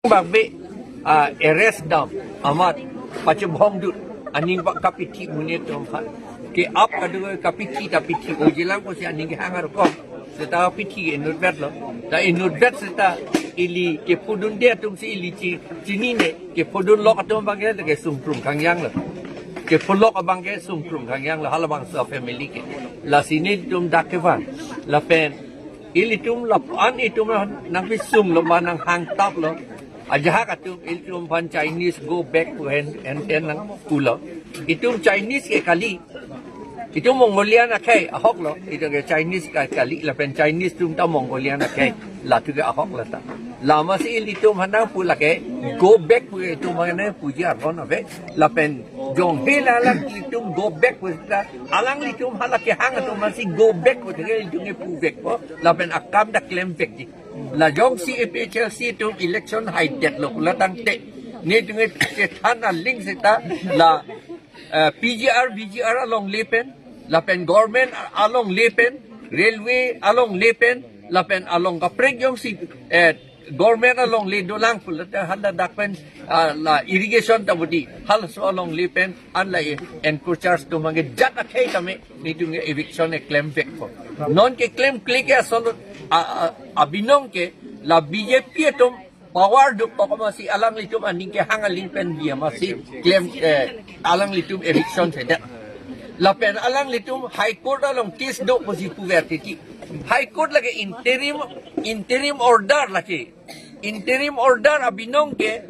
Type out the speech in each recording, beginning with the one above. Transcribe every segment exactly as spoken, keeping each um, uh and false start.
Bangbe, ah, arrest dam amat pachebhong dut aning bak kapithi amonit atum aphan. Ke ap kadung kapithi ta pithi o jilang kosi aning kehang arkom. Seta pithi inutvet lo. Ta inutvet seta ili kepudunde atum si ili chi, chinine, kepudun lok atum abangke ke sungprum kangjang lo. Kepulok abangke sungprum kangjang lo halabangso family ke. Lasi nelitum dak kevan. Lapen ilitum lapu-an itum nangpisung lo ma nanghangtap lo. Ajahak atum ilitum aphan Chinese go back pu hen, hen, hen nangpulo. Itum Chinese ke kali. Itum Mongolian akhei ahok lo. Itum ke Chinese ke kali lapen Chinese atum ta Mongolian akhei. Latum ke ahok lo ta. Lasi ilitum aphan nangpu lake go back pu itum aphan nangpuji arhon ave. Lapen jong hela alanglitum go back pu ta. Alanglitum hala kehang atum aphansi go back pu ta ke ilitum ke pu back po. Lapen akam ta klem back ji. La jongsi A P H L C atum election haidet lo pulo tangte, nelitum ke chethan aling seta la, eh, P G R, V G R alongle pen, lapen government alongle pen, railway alongle pen, lapen along kaprek jongsi, eh, government alongle dolang pulo ta haladak pen, ah, la irrigation ta budi, halaso alongle pen, an la encroachers atum abangke jat akhei tame nelitum ke eviction keklem back po. Non keklem klik ke asol, a, a, abinong ke la B J P atum power do pokok amatsi alanglitum aning kehang aling pen dia amatsi klem, eh, alanglitum eviction thedet. Lapen alanglitum High Court along case do pusi puver titi. High Court lake interim, interim order lake. Interim order abinong ke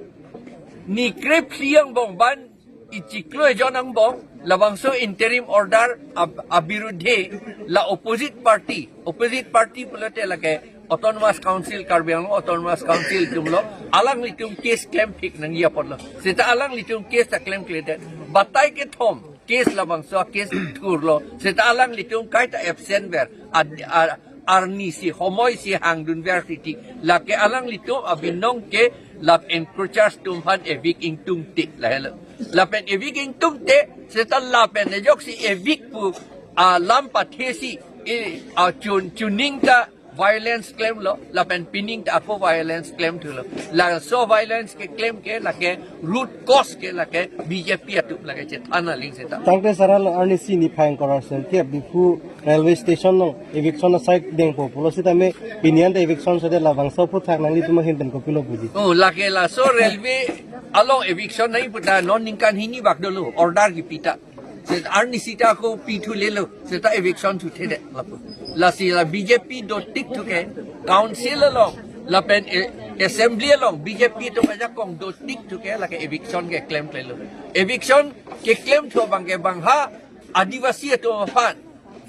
ni krephli angbong ban ichiklo ejon angbong labangso interim order ab-, abirudhe la opposite party, opposite party pulote lake Autonomous Council, Karbi Anglong Autonomous Council atum lo, alanglitum case klem thik nangji apotlo. Seta alanglitum case ta klemkledet. Batai kethom case labangso case thurlo. Seta alanglitum kaita absent ver. Ad-, a-, arni si homoi si hangdun ver titi. Lake alanglitum abinong ke la encroachers atum aphan evict ingtungte lahelo. Lapen evict ingtungte seta lapen ejoksi evict pu alam pathesi, e, achun chuning ta violence klemlo, lapen pining ta ako violence klemthulo. Laso violence keklem ke lake root cause ke lake B J P atum lake chethan aling seta. Tangte sara lo arnisi niphai ingkoi ra sirkep Diphu railway station along eviction asai dengpo pulo sitame pini anta eviction sede labangso aphuthak nanglitum ahin pen kopilo puji. Oh, lake laso railway along eviction nangji pu ta non ningkan hini bak dolo order kipi ta. Seta arnisi ta ako pithu lelo, seta eviction thuthedet lapu. Lasi la B J P dotik thu ke, council along, lapen, eh, assembly along, B J P atum ajakong dotik thu ke, lake eviction keklemklelo. Eviction keklemthu abangke bang ha, Adivasi atum aphan,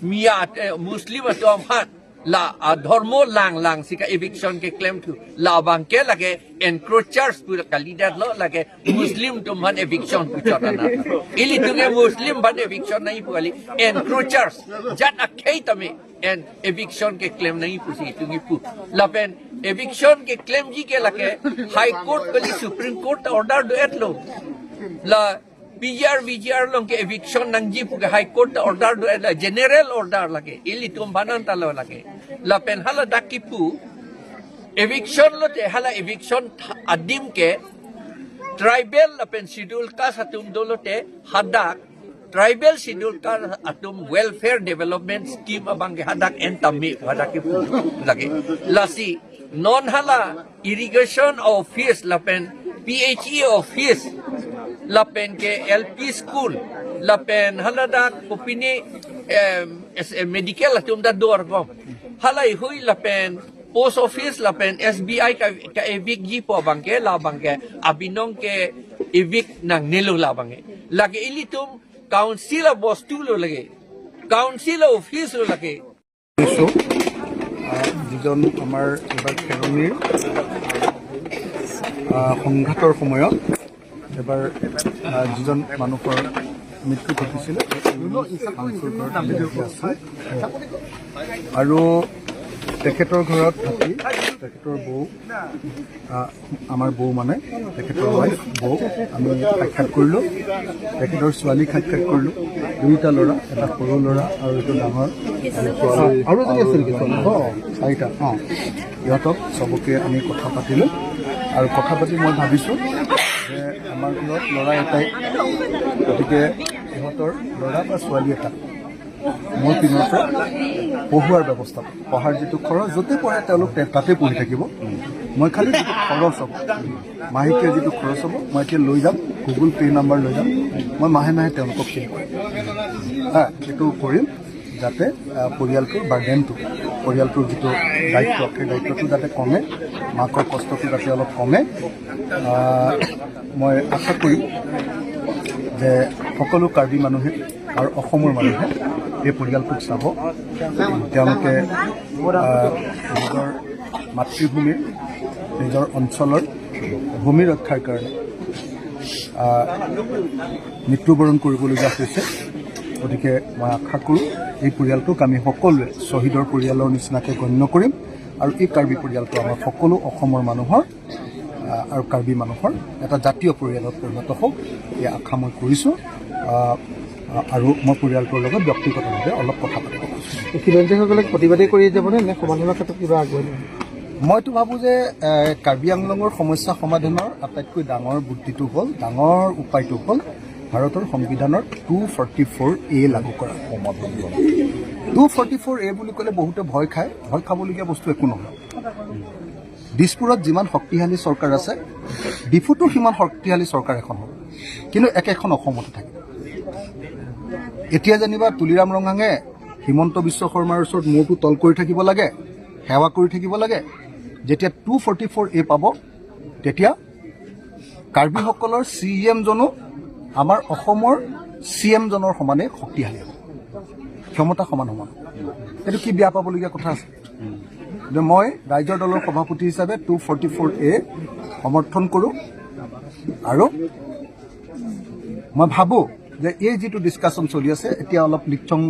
Miya, eh, Muslim atum aphan, la, ah, dhormo langlang si ka eviction keklemthu. Labangke lake encroachers pu kalidet lo, lake Muslim atum aphan eviction pu chot ana. Ilitum ke Muslim aphan eviction nangji pu kali, encroachers. Jat akhei tame en eviction keklem nangji pusi itum kipu. Lapen eviction keklemji ke lake High Court kali Supreme Court ta order do-etlo. La P G R, V G R along ke eviction nangji pu ke High Court ta order do-et la, general order lake. Ilitum aphan anta lo lake. Lapen haladak kipu, eviction lote, hala eviction tha-, adim ke, tribal lapen schedule caste atum dolote, hadak, tribal schedule caste atum welfare development scheme abangke hadak en tame, hadak kipu lake. Lasi, non hala irrigation office lapen P H E office lapen ke L P school lapen haladak kopine, em, es-, em, medical atum ta do-ar bom. Halahei lapen post office lapen S B I ka, ka-evict ji pu abangke labangke abinong ke-evict nangnelo labangke. Lake ilitum council abostu lo lake. Council office lo lake. শুনিছোঁ, আহ, যিজন আমাৰ এইবাৰ খেৰণিৰ, আহ, সংঘাতৰ সময়ত এবাৰ, আহ, যিজন মানুহৰ মৃত্যু ঘটিছিলে, আমি কাঞ্চুৰ ঘৰত আমি আজি আছোঁ। আৰু তেখেতৰ ঘৰত থাকি তেখেতৰ বৌ, আহ, আমাৰ বৌ মানে, তেখেতৰ ৱাইফ, বৌ, আমি সাক্ষাৎ কৰিলোঁ। তেখেতৰ ছোৱালীক সাক্ষাৎ কৰিলোঁ। দুইটা ল'ৰা, এটা সৰু ল'ৰা আৰু এইটো ডাঙৰ। আৰু এজনী আছে নেকি ছোৱালী? অ, চাৰিটা। অ, ইহঁতক চবকে আমি কথা পাতিলোঁ। আৰু কথা পাতি মই ভাবিছোঁ যে আমাৰ ঘৰত ল'ৰা এটাই, গতিকে সিহঁতৰ ল'ৰা বা ছোৱালী এটা মোৰ পিনৰ পৰা পঢ়োৱাৰ ব্যৱস্থা, পঢ়াৰ যিটো খৰচ, য'তে পঢ়ে তেওঁলোক তে- তাতে পঢ়ি থাকিব। মই খালি যিটো খৰচ হ'ব, মাহেকীয়া যিটো খৰচ হ'ব, মই এতিয়া লৈ যাম, গুগল পে' নাম্বাৰ লৈ যাম, মই মাহে মাহে তেওঁলোকক পে' কৰিম। হা, এইটো কৰিম যাতে আহ, পৰিয়ালটোৰ বাৰ্ডেনটো, পৰিয়ালটোৰ যিটো দায়িত্ব, সেই দায়িত্বটো যাতে কমে, মাকৰ কষ্টটো যাতে অলপ কমে। আহ, মই আশা কৰিম যে সকলো কাৰ্বি মানুহে আৰু অসমৰ মানুহে এই পৰিয়ালটোক চাব, তেওঁলোকে আহ, নিজৰ মাতৃভূমিৰ, নিজৰ অঞ্চলৰ ভূমি ৰক্ষাৰ কাৰণে আহ, মৃত্যুবৰণ কৰিবলগীয়া হৈছে। গতিকে মই আশা কৰোঁ এই পৰিয়ালটোক আমি সকলোৱে শ্বহীদৰ পৰিয়ালৰ নিচিনাকৈ গণ্য কৰিম আৰু এই কাৰ্বি পৰিয়ালটো আমাৰ সকলো অসমৰ মানুহৰ আহ, আৰু কাৰ্বি মানুহৰ এটা জাতীয় পৰিয়ালত পৰিণত হওক, এই আশা মই কৰিছোঁ। আহ, আৰু মই পৰিয়ালটোৰ লগত ব্যক্তিগতভাৱে অলপ কথা পাতিব। খিলঞ্জীয়াসকলে প্ৰতিবাদেই কৰি যাবনে, নে সমাধানৰ ক্ষেত্ৰত কিবা আগুৱাই নিব? মইতো ভাবোঁ যে এ, কাৰ্বি আংলঙৰ সমস্যা সমাধানৰ আটাইতকৈ ডাঙৰ বুদ্ধিটো হ'ল, ডাঙৰ উপায়টো হ'ল ভাৰতৰ সংবিধানৰ টু ফৰ্টি ফ'ৰ এ লাগু কৰা। টু ফৰ্টি ফ'ৰ এ বুলি ক'লে বহুতে ভয় খায়, ভয় খাবলগীয়া বস্তু একো নহয়। দিছপুৰত যিমান শক্তিশালী চৰকাৰ আছে, ডিফুতো সিমান শক্তিশালী চৰকাৰ এখন হ'ব, কিন্তু একেখন অসমতে থাকিব। এতিয়া যেনিবা তুলিৰাম ৰংহাঙে হিমন্ত বিশ্ব শৰ্মাৰ ওচৰত মূৰটো তল কৰি থাকিব লাগে, সেৱা কৰি থাকিব লাগে। যেতিয়া টু ফৰ্টি ফ'ৰ এ পাব, তেতিয়া কাৰ্বিসকলৰ চি ই এম জনো আমাৰ অসমৰ চি ই এম জনৰ সমানে শক্তিশালী হ'ব, ক্ষমতা সমান সমান হ'ব। এইটো কি বেয়া পাবলগীয়া কথা আছে? যে মই ৰাইজৰ দলৰ সভাপতি হিচাপে টু ফৰ্টি ফ'ৰ এ সমৰ্থন কৰোঁ আৰু মই ভাবোঁ যে এই যিটো ডিছকাশ্যন চলি আছে, এতিয়া অলপ লিকচং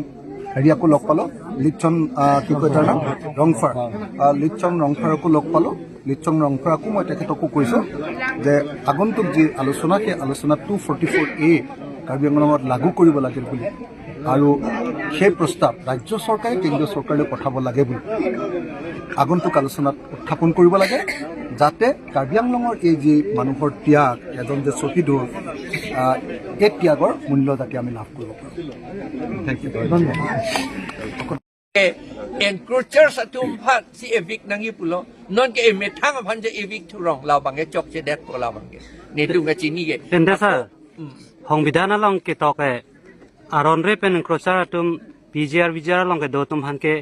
হেৰিয়াকো লগ পালোঁ, লিকচং আহ, কি কয় তাৰ নাম, ৰংফাৰ, আহ, লিকচং ৰংফাৰকো লগ পালোঁ। লিকচং ৰংফাৰকো মই তেখেতকো কৈছোঁ যে আগন্তুক যি আলোচনা, সেই আলোচনাত টু ফৰ্টি ফ'ৰ এ কাৰ্বি আংলঙত লাগু কৰিব লাগে বুলি আৰু সেই প্ৰস্তাৱ ৰাজ্য চৰকাৰে কেন্দ্ৰীয় চৰকাৰলৈ পঠাব লাগে বুলি আগন্তুক আলোচনাত উত্থাপন কৰিব লাগে, যাতে কাৰ্বি আংলঙৰ এই যি মানুহৰ ত্যাগ, এজন যে শ্বহীদ হ'ল, আহ, এই ত্যাগৰ মূল্য যাতে আমি লাভ কৰিব পাৰোঁ। Thank you very much. Encroachers atum aphan si evict nangji pulo, non ke emethang aphan si evict thurong, labang ke chokchedet po labang ke. Netum kachini ke. Tende sir, hmm, সংবিধান along ketok ke aron re pen encroacher atum P G R, V G R along kedo atum aphan ke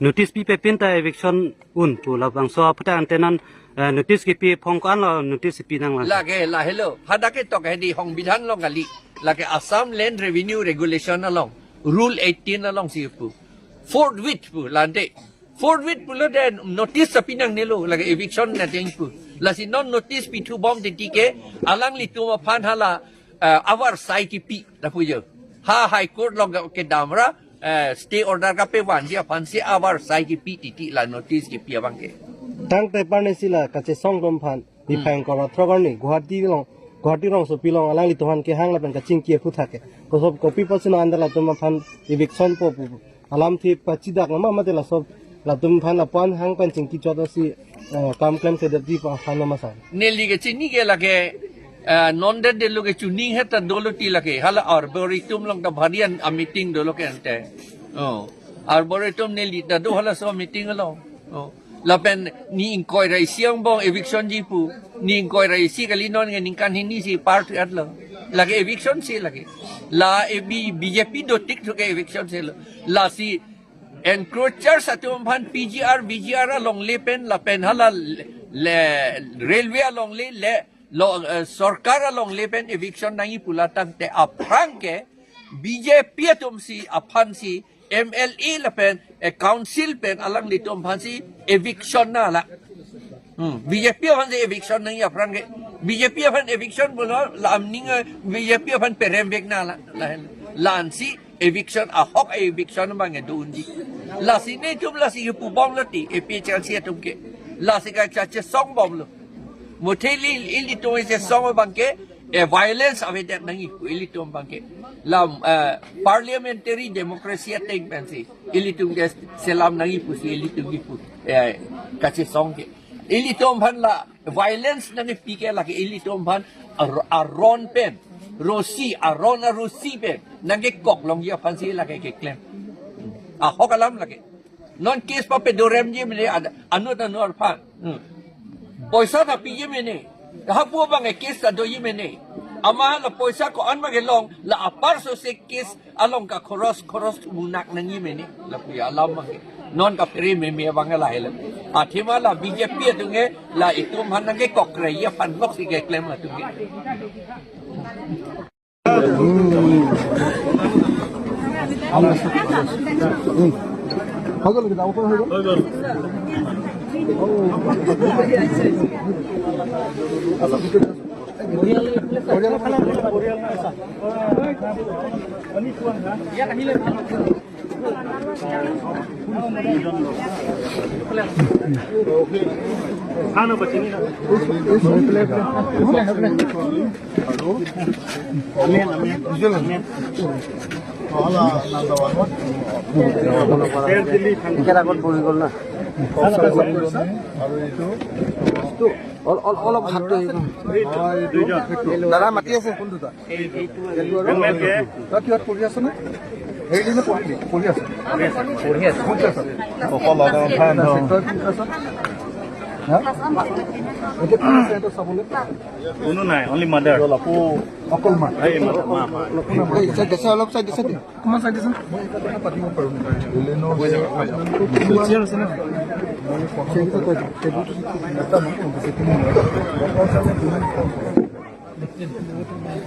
notice pipe pinta eviction un pu labangso aphuthak ante non, eh, notice kipi phong ko-an lo notice pi nang lang. Lake lahelo, hadak ketok hedi সংবিধান along kali, lake Assam Land Revenue Regulation along, Rule eighteen along si pu. Forthwith pu lante. Forthwith pulo de notice sapi nangnelo, lake eviction na deng pu. Lasi non notice pithu bom titi ke, alanglitum aphan hala, eh, avar sai kipi, lapu jo. Ha High Court along ke damra, eh, stay order kapevanji aphan si avar sai kipi titi la notice kipi abang ke. Tangte parne si la kachesong atum aphan, di Hmm. Phang Kora Throgarni, Guwahati along, Guwahati rongsopi along, alanglitum aphan kehang lapen kachingki aphuthak ke. Kosob kopi pusi non anta latum aphan eviction po pu. Alamthe pachidak nama mate laso latum aphan lapu-an hang pen chingki chot asi, eh, kam klemkledetji pu aphan nama sir. Neli kachini ke lake, eh, non det detlo ke chuning heta dolo ti lake. Hala Arboretum along ta bhari an a meeting dolo ke ante. Oh. Arboretum neli ta do halaso meeting along. Oh. Lapen ni ingkoi ra isi angbong eviction ji pu. Ni ingkoi ra isi kali, non ke ningkan hini si par thu atlo. Lake eviction si lake. La e B-, B J P dotik thu ke eviction si lo. Lasi encroachers atum aphan P G R, V G R along le pen lapen hala le, le railway along le, le lo, eh, sorkar along le pen eviction nangji pu la tangte aphrang ke B J P atum si aphan si M L A lapen, eh, council pen alanglitum aphan si eviction na la. Hmm, B J P aphan si eviction nangji aphrang ke. B J P aphan eviction pulo la amning, eh, B J P aphan perem vek na la. La, la ansi eviction ahok eviction abang ke do unji. Lasi netum lasi pu bomlo ti, A P H L C atum ke. Lasi kachesong bomlo. Muthe ili, ilitum chesong abang ke, eh, violence avedet nangji pu ilitum abang ke. La, eh, parliamentary democracy ateng pensi ilitum ke selam nangji pusi ilitum kipu, eh, kachesong ke. Ilitum aphan la violence nangkepi ke lake ilitum aphan ar-, aron pen, rosi, aron arosi pen nangkekok longji aphansi lake keklem. Ahok alam lake. Non case pape doremji mene ad-, anut anut aphan. Hmm. Poisa ta piji mene. Hapu abang ke case ta doji mene. Amat la poisa ko-an ma kelong, la apar so se case along ka khoros khoros munak nangji mene. Lapu alam abang ke. Non kaphere meme abang ke lahai le. Athema la B J P atum ke la itum aphan nangkekokreji aphan lok si keklem atum ke. আৰু এইটো all-, all-, অলপ হাতটো হেৰি কৰক। দাদা মাতি আছে। কোনটো তাত? তই কিহত পঢ়ি আছ নে? হেৰি নে পঢ়ি, পঢ়ি আছ? পঢ়ি আছ। কোন ক্লাছত? তই কোন ক্লাছত? হা? এতিয়া কোন আছে সিহঁতক চাবলৈ? কোনো নাই, only mother। অকল মা। এই mother, মা, মা। এই, চাইড দে, অলপ চাইড দে, চাইড দে। অকণমান চাইড দেচোন। মই এটা কথা পাতিব পাৰোঁ নেকি? এলেনৰ যে আপোনালোকৰ কোনোবা চেয়াৰ আছে ন? মই পঢ়াব চেয়াৰ আছে, পাৰোঁ। এটা নহয়, বেছি খিনি নহয়।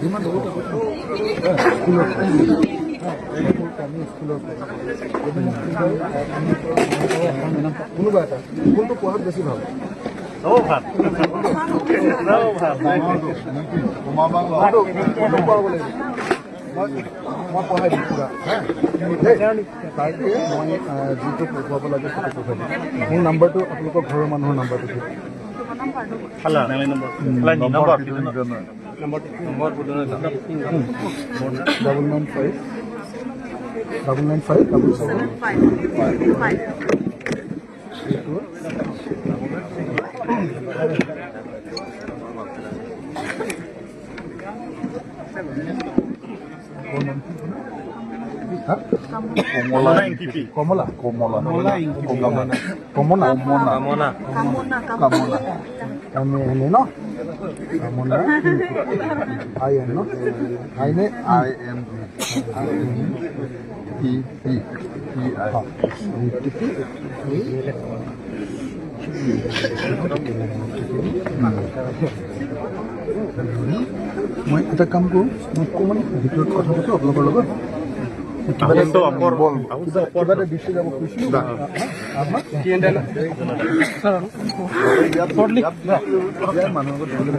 যিমান দূৰ স্কুলত, স্কুলত, কোনোবা এটা, কোনটো পঢ়াত বেছি ভাল? চব ভাল। চব ভাল। কোনটো? কোনটো পঢ়াব লাগিব? মই, মই পঢ়াই দিম পুৰা, হা? দেই, তাইকে মই, আহ, যিটো পঢ়ুৱাব লাগে, সেইটো পঢ়ুৱাই দিম। মোৰ নাম্বাৰটো, আপোনালোকৰ ঘৰৰ মানুহৰ নাম্বাৰটো দিয়ক। Hello, nine number. Line number. Number, number. Double nine five, double nine five, double seven. হা? কমলা ইংকিপি। কমলা? কমলা। কমলা ইংকিপি। Kamala. Kamala. Kamala. Kamala. Kamala. M A N A ন? কমলা ইংকিপি। আই এন ন? আই নে? I N E. ই, ই, ই, আই। মই এটা কাম কৰোঁ, মই অকণমান ভিতৰত কথা পাতোঁ আপোনালোকৰ লগত। কিবা এটা আহোঁতে অপৰ, বল। আহোঁতে অপৰ। কিবা এটা দি থৈ যাব খুজিছিলোঁ। দা। হা? হা? কি এনে? ইয়াত, ইয়াত, ইয়াত মানুহৰ লগত